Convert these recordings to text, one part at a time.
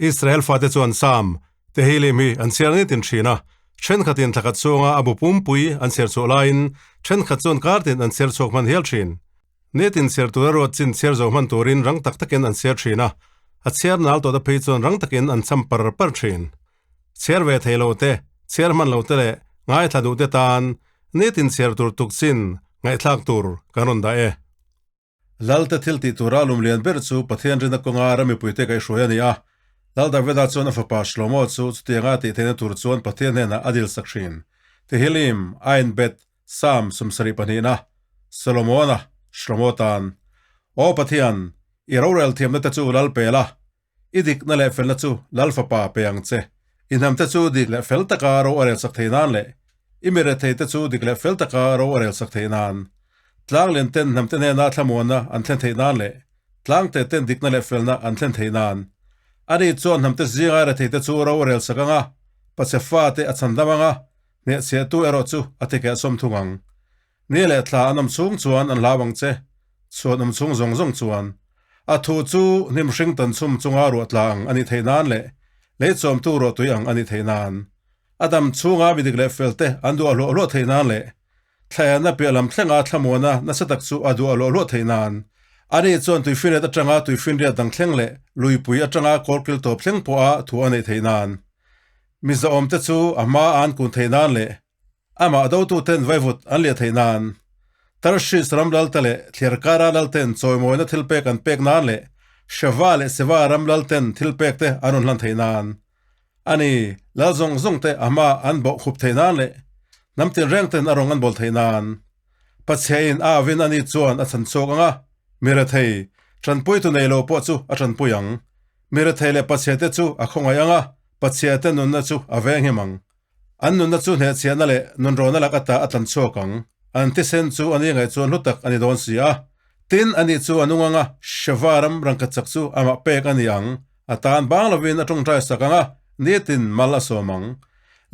Israel fate chuan Sam, Tehillim hi an chhiar nitin thin a, thenkhatin thlakhat chhunga a bu pumpui an chhiar chhuah laiin thenkhat chuan kartin an chhiar chhuak hman hial thin. Nitin chhiar tura ruat chin chhiar zo hman turin rang tak takin an chhiar thin a, a chhiar nal tawhte phei chuan rang takin an cham par par thin. Chhiar ve thei lo te, chhiar hman lo te leh ngaithla duh te tan nitin chhiar tur tuk chin ngaihthlak tur kan rawn dah e. Lalte thil tih tura lum lian ber chu Pathian rinna kawnga ram mipuite kaihhruai a ni a. Lal Davida chuan a fapa Shlomo chu chutianga tih theihna tur chuan Pathian hnenah a dilsak thin. Tehillim, Ain Bet, Psalm 72na, Solomona, Shlomo tan, Aw Pathian, i rorel thiamna te chu lal pe la, i dikna leh felna chu lal fapa pe ang che. I hnamte chu dik leh fel taka ro a relsak thei nan leh i mi retheite chu dik leh fel taka ro a relsak thei nan. Tlang lian ten hnamte hnena thlamuanna an thlen theih nan leh tlangte ten dikna leh felna an thlen theih nan. Ani chuan hnamte zinga retheite chu ro a relsak ang a, pache fate a chhandam ang a, hnehchhiahtu erawh chu a tikeh sawm thung ang. Ni leh thla an awm chhung chuan an hlau ang che, chhuan awm chhung zawng zawng chuan. A thu chu hnim hring tan chhum chunga ruah tla ang a nih theih nan leh lei chawmtu ruahtui ang a nih theih nan. A dam chhunga mi dik leh fel te an duah hluah hluah theih nan leh thlaianna piah lam thlenga thlamuana nasa tak chu a duah hluah hluah theih nan. Ani chuan tuifinriat atanga tuifinriat dang thleng leh luipui atanga kawlkil tawp thleng pawha thu a neih theih nan. Mizoawmte chu a hma an kun theih nan leh Amah dotuten vaivut an liah theih nan, Tarshish ram lalte leh Thliarkara lalten chawimawina thilpek an pek nan leh Sheva leh Seva ram lalten thilpekte an rawn hlan theih nan, a ni, lal zawng zawngte a hma an bawh khup theih nan leh hnam tinrengten a rawng an bawl theih nan. Pachhiain a avin ani chuan a chhan chhuak ang a, mi rethei, tanpuitu nei lo pawh chu a tanpui ang. Mi rethei leh pachhiate chu a khawngaih ang a, pachhiate nunna chu a venghim ang. An nunna chu hnehchhiahna leh nunrawna lak ata a tlan chhuak ang. An thisen chu a ni ngaih chuan hlu tak a ni dawn si a. Tin, ani chu a nung ang a, Sheva ram rangkachak chu amah pek a ni ang. A tan bang lovin a tawngtai sak ang a, nitin mal a sawm ang.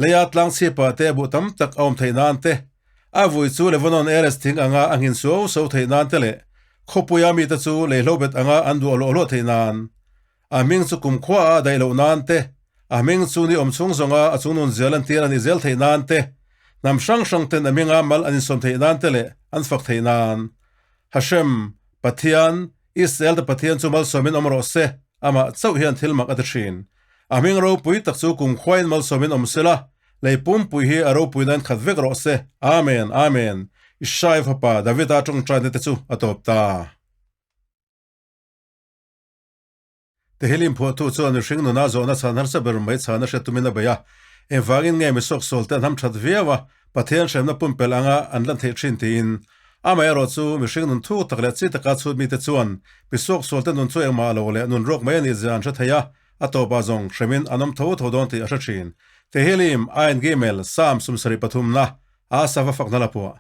Leia tlang chhipah te buh tam tak a awm theih nan te, a vui chu Lebanon Eres thing anga a nghin suau so theih nan te leh khawpuia mite chu leihlobet anga an duah luah luah theih nan. A hming chu kumkhua a daih loh nan te, a hming chu ni awm chhung zawnga a chungnun zel an tir a nih zel theih nan te, hnam hrang hrang ten a hminga mal an insawm theih nan te leh an fak theih nan. Hashem, Pathian, Israel te Pathian chu malsawmin awm rawh se, amah chauh hian thil mak a ti thin. A hming ropui tak chu kumkhuain malsawmin awm sela, lei pumpui hi a ropui nan khat vek rawh se. Amen, Amen. Ishai fapa Davida tawngtaina te chu a tawp ta. Tehillim phuahtu chuan mihring nuna zawhna chhan harsa ber mai chhan a hre tumin a bei a. Engvangin nge misawksawl te an ham that viau a, Pathian hremna pumpelh anga an lan theih thin tiin. Amaherawh chu mihring nun thuk tak leh chi taka chhut mite chuan misawksawl te nun chu engmah lo leh nun rawk mai a nih zia an hre thei a, a tawpah zawng hremin an awm tho tho dawn tih a hre thin. Tehillim, Ain Gimel, Psalm 73 na, Asaph a fakna la puah.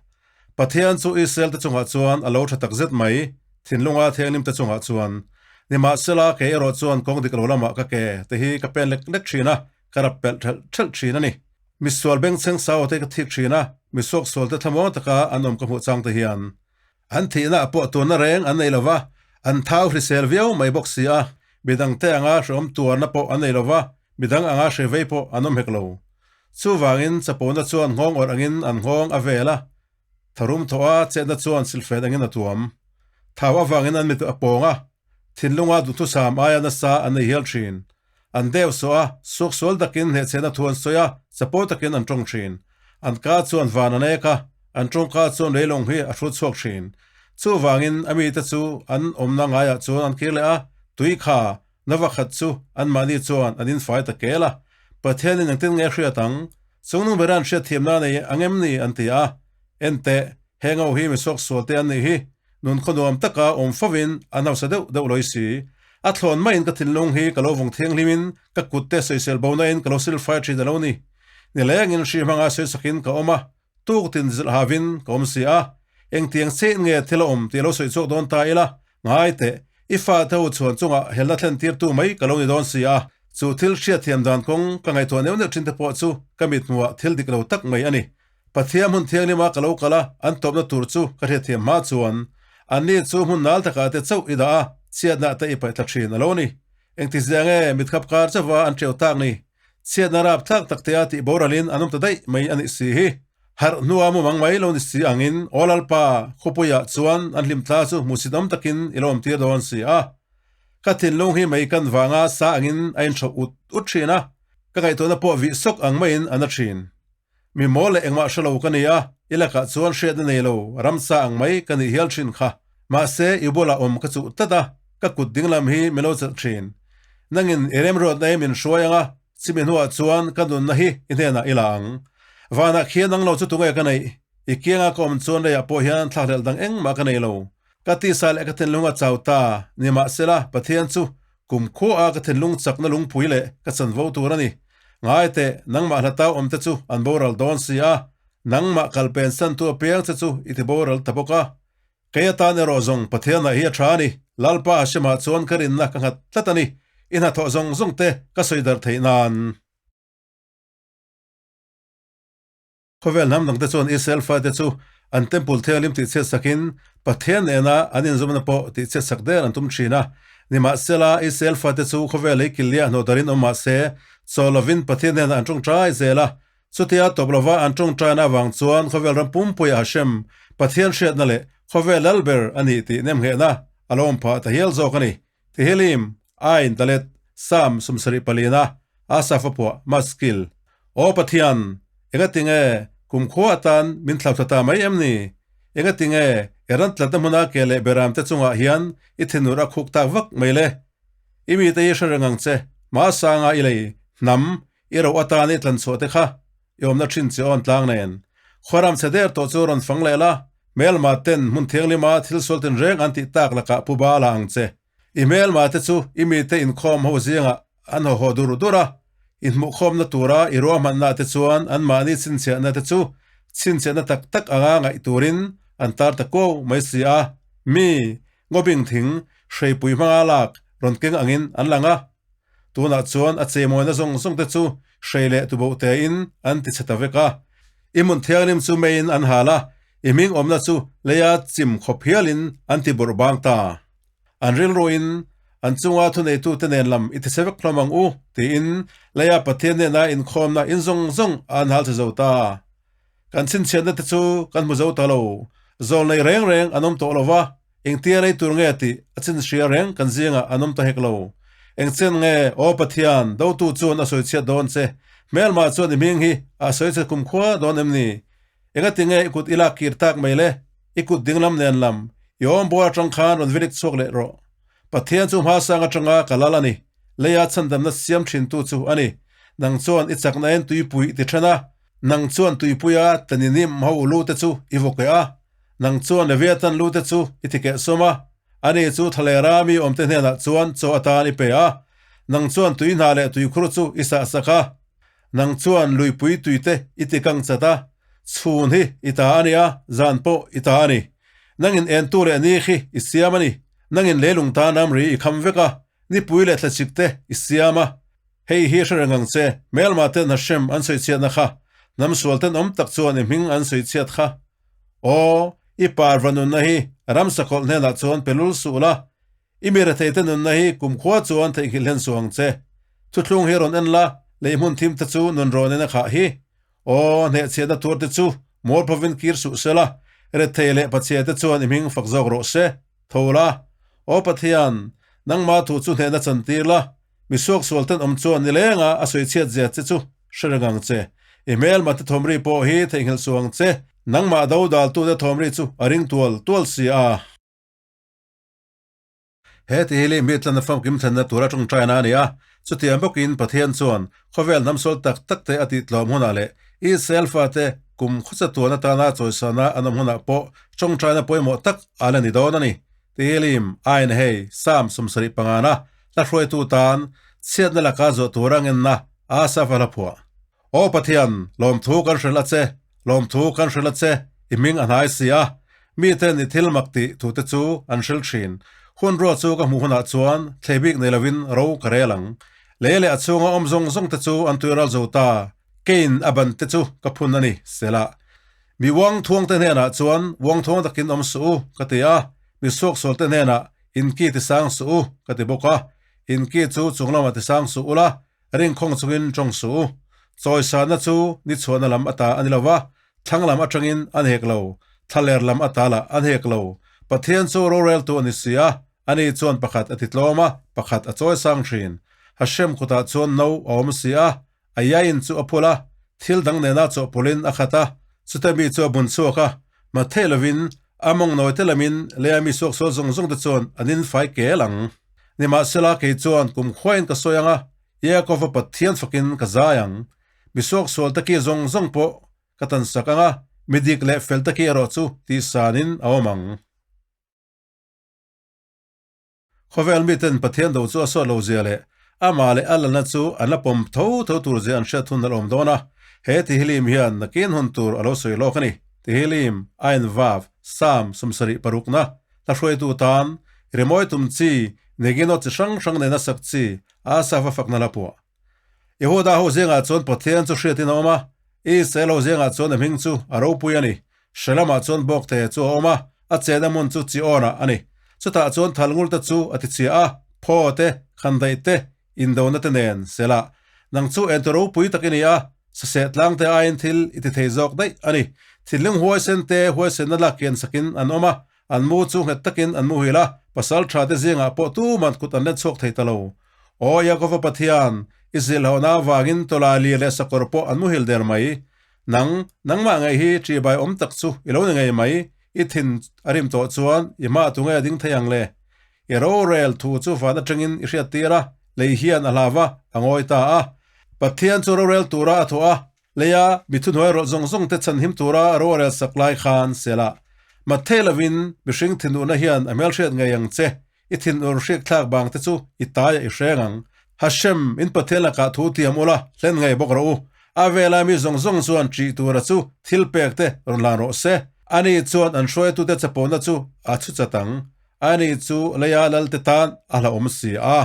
Pathian chu Israel te chungah chuan a lo tha tak zet mai, thinlunga thianghlim te chungah chuan. Nimahsela, kei erawh chuan kawng dik lo lamah ka ke te hi ka pen lek lek thin a, ka rap pelh thelh thelh thin a ni. Misual bengchheng sau te ka thik thin a, misuaksual te thlamuang taka an awm ka hmuh chang te hian. An thihna pawh tuarna reng an nei lo va, an thau hrisel viau mai bawk si a, midang te anga hreawm tuarna pawh an nei lo va, midang anga hre vei pawh an awm hek lo. Chuvangin chapona chuan nghawng awrh angin an nghawng a vel a, tharum thawh a chetna chuan silhfen angin a tuam. Thau avangin an mit a pawng a, thinlunga duhthusam aia nasa an nei hial thin. An deuh sawh a, suaksual takin hnehchhehna thu an sawi a, chapo takin an tawng thin. An ka chuan van a nek a, an tawngka chuan leilawng hi a hrut chhuak thin. Chuvangin a mite chu an awmna ngaiah chuan an kir leh a, tui kha Na vakhat chu anmahni chuan an infai ta kel a, Pathianin engtin nge hriat ang? Chungnung bera an hriatthiamna a nei ang em ni? an ti a. Enteh, heng ho hi misuaksual te an nih hi, nun khaw nuam taka awm fovin an hausa deuh deuh lawi si. A thlawn maiin ka thinlung hi ka lo vawng thianghlimin ka kutte sawisel bonain ka lo silfai thin a lo ni. Nilengin hri hmanga sawisakin ka awm a, Tuktin zilh havin ka awm si a, engtiang chiah nge thil a awm tih lo sawi chhuak dawn ta ila, ngai teh, i fate ho chhuan chungah helna thlen tirtu mai ka lo ni dawn si a, chu thil hriatthiam dan kawng ka ngaihtuah neuh neuh thin te pawh chu ka mithmuhah thil dik lo tak mai a ni. Pathian hmun thianghlima ka lo kal a, an tawpna tur chu ka hriatthiam hma chuan anni chu hmun nal takah te chauh i dah a, chhiatnah te i paih thla thin a lo ni. Engti zia nge mitkhap kar chauha an ṭeu tak ni? Chhiatna rap thlak tak tea tih boralin an awm ta daih mai a nih si hi. Harh hnua mumang mai lo ni si angin Aw Lalpa khawpuiah chuan an hlimthla chu hmuhsit awm takin i lo awmtir dawn si a. Ka thinlung hi mei kan vanga sa angin a inhrawk ut ut thin a, ka ngaihtuahna pawh vih sawk ang maiin a na thin. Mi mawl leh engmah hre lo ka ni a, i lakah chuan hriatna nei lo ramsa ang mai ka nih hial thin kha. Mahse, i bulah awm ka chuh tlat a, ka kut dinglam hi mi lo chelh thin. Nangin i remruatna hi min hruai ang a, chimi hnuah chuan ka nunna hi i hnenah i la ang. Vanah khian ang lo chu tunge ka neih? I kianga ka awm chuan leiah pawh hian thlakhlelh dang engmah ka nei lo. Ka tisa leh ka thinlung a chau ta, nimahsela Pathian chu kum khuaah ka thinlung chakna lungpui leh ka chanvo tur a ni. Ngai teh, nangmah hlatau awmte chu an boral dawn si a, nangmah kal pensantu apiang che chu i ti boral ta bawk a. Kei atan erawh zawng Pathianah hi a tha a ni, Lalpa Hashemah chuan ka rinna ka nghat tlat a ni, i hnathawh zawng zawng te ka sawi darh theih nan. Khawvel hnam dangte chuan Israel fate chu an temple thianghlim tihchhiat sakin Pathian nena an inzawmna pawh tihchhiat sak der an tum thin a. Nimahsela, Israel fate chu khawvel lei kilhliah hnawhdarin awm mah se, chaw lovin Pathian hnenah an tawngtai zel a. Chutia tawp lova an tawngtaina avang chuan khawvel ram pumpuiah Hashem, Pathian hriatna leh khawvel lal ber a nih tih nemnghehna a lo awm phah ta hial zawk a ni. Tehillim, Ain, Dalet, Sam, 74, Asaph a phuah, Maskil. Aw Pathian, engatinge kumkhua atan min thlauthla ta mai em ni? Engatinge i ran tlatna hmuna ke leh beramte chungah hian i thinur a khuk tak vak mai le? I mite hi hre reng ang che, hmasanga i lei, hnam, i ro atan i tlanchhuah te kha i awmna thin che awn tlang nen. Khuaram chhe der tawh chu rawn fang leh la, hmelma ten hmun thianghlima thil sual tinreng an tih tak lakah pu ba la ang che. I hmelma te chu i mite inkhawm ho zingah an haw haw dur dur a, inhmuhkhawmna tura i ruahmanna te chuan anmahni chhinchhiahna te chu chhinchhiahna tak tak anga ngaih turin an tar ta kuau mai si a. Mi, ngawbing thing, hreipui hmanga lak rawn keng angin an lang a. Tunah chuan a cheimawina zawng zawng te chu hrei leh tuboh tein an ti chhe ta vek a. I hmun thianghlim chu meiin an hal a, i hming awmna chu leia chim khawp hialin an ti bawrh bang ta. An rilruin an chunga thuneitute nen lam i ti chhe vek hlawm ang u, tiin leia Pathian nena inkhawmna in zawng zawng an hal chhe zo ta. Kan chhinchhiatna te chu kan hmu zo ta lo. Zawlnei reng reng an awm tawh lo va, engtia rei tur nge tih a chinhria reng kan zingah an awm ta hek lo. Engchen nge, Aw Pathian, dotu chuan a sawichhiat dawn che, hmelmah chuan i hming hi a sawichhe kumkhua dawn em ni? Engati nge i kut i lak kir tak mai le? I kut dinglam nen lam, i awmbual atang khan rawn vilik chhuak leh rawh. Pathian chu hmasang atanga ka lal a ni, leia chhandamna siam thintu chu a ni. Nang chuan i chaknain tuipui i ti then a, Nang chuan tuipuia taninim ho lu te chu i vaw keh a, nang chuan Leviathan lu te chu i ti keh sawm a, ani chu thalera mi awmte hnenah chuan chaw atan i pe a, nang chuan tui hna leh tuikhur chu i sah sak a, nang chuan luipui tui te i ti kang chat a, chhun hi i ta a ni a, zan pawh i ta a ni. Nangin entu leh ni khi i siam a ni, nangin leilung tan ramri i kham vek a, nipui leh thlachik te i siam a. Hei hi hre reng ang che, hmelmah ten Hashem an sawi chhiatna kha, hnam sual tenawm tak chuan i hming an sawi chhiat kha. Aw, i parva nunna hi ramsakawlh hnenah chuan pe lul suh la, i mi retheite nunna hi kumkhua chuan theihnghilh hlen suh ang che. Thuthlung hi rawn en la, lei hmun thim te chu nun rawnin a khah hi. Aw, hnehchhiatna tur te chu mualphovin kir suh se la, rethei leh pachhia te chuan i hming fak zawk rawh se. Tho la, Aw Pathian, nangmah thu chu hnehna chantir la, Mi suaksual tenawm chuan nilenga a sawi chhiat zia che chu hre reng ang che. I hmelma te thawmri pawh hi theihnghilh suh ang che. Nangmah do daltute thawmri chu a ring tual tual si a. He ti hi leh mi tlanna famkim thlenna tura tawngtaina a ni a. Chutiang bawkin Pathian chuan khawvel hnamsual tak tak te a tih tlawm hunah leh Israel fate kum khawcha tuan atana chawisana an awm hunah pawh tawngtaina pawimawh tak a la ni dawn a ni. Tehillim, Ain hei, Psalm 75-na hla hruaitu tan chhiatna laka zawh tur a ngenna Asaph a hla phuah. Aw Pathian, lawmthu kan hrilh a che, lawmthu kan hrilh a che, i hming a hnai si a. Miten i thil mak tih thute chu an hrilh thin. Hun ruat chu ka hmuh hunah chuan thlei bik nei lovin ro ka rel ang. Lei leh a chhunga awm zawng zawng te chu an tuiral zo ta, keiin a ban te chu ka phun a ni, Selah. Mi uang thuangte hnenah chuan uang thuang takin awm suh u, ka ti a, mi suaksualte hnenah in ki ti sang suh u, ka ti bawk a. In ki chu chunglamah tisang suh ula, ringkhawng chungin tawng suh u. Chawisanna chu ni chhuahna lam ata a ni lo va, thlang lam atangin an hek lo, thlaler lam ata lah an hek lo. Pathian chu roreltu a ni si a, ani chuan pakhat a titlawm a, pakhat a chawisang thin. Hashem kutah chuan no a awm si a, a yain chu a phul a, thil dang nena chawhpawlhin a khat a, chute mi chu a bun chhuak a, mathei lovin a mawng nawi te lamin leia mi suaksual zawng zawng te chuan an infai kel ang. Nimahsela kei chuan kum khuain ka sawi ang a, Yaakova Pathian fakin ka zai ang. Mi suaksual te ki zawng zawng pawh ka tansak ang a, mi dik leh fel te ki erawh chu tihsanin a awm ang. Khawvel miten Pathian do chu a sawt lo zia leh amah leh a lalna chu an la pawm tho tho tur zia an hriat hun a la awm dawn a, he Tihilim hian nakin hun tur a lo sawi lawk a ni. Tihilim, Ain Vav, Psalm 76 na hla hruaitu tan rimawi tum chi, Negino chi hrang hrang nena sak chi, Asaph a fakna la puah. Yehuda ho zingah chuan Pathian chu hriatin a awm a, Israel ho zingah chuan a hming chu a ropui a ni. Hrelamah chuan bawkte chu a awm a, a chenna hmun chu Chiawnah a ni. Chutah chuan thalngul te chu a tichhia a, phaw te, khandaih te, indona te nen Selah. Nang chu entu ropui tak i ni a, saseh tlang te aiin thil i ti thei zawk daih a ni. Thinlung huaisen te huaisenna lak kian sakin an awm a, An mu chu nghet takin an muhil a, pasal tha te zingah pawh tuman kut an let chhuak thei ta lo. Aw Yaakova Pathian, i zilhona avangin tawlaili leh sakawr pawh an muhil der mai. Nang, nangmah ngei hi ṭihbai awm tak chu i lo ni ngei mai, i thin a rim tawh chuan i hmaah tunge a ding thei ang le? I rorel thu chu van atangin i hriattir a, lei hian a hlau va, a ngawi ta a. Pathian chu rorel tura a thawh a, Leia mi thuhnuai rawlh zawng zawng te chhanhim tura rorel sak lai khan Selah. Matthei lovin mihring thinurna hian a hmelhriat ngei ang che, i thinur hriak thlak bang te chu i taiah i hreng ang. Hashem, in Pathian lakah thu tiam ula, hlen ngei bawk rawh u. A vela mi zawng zawng chuan ṭih tura chu thil pek te rawn hlan rawh se. Ani chuan an hruaitute chapona chu a chhu chat ang. Ani chu leia lalte tan a hlauhawm si a.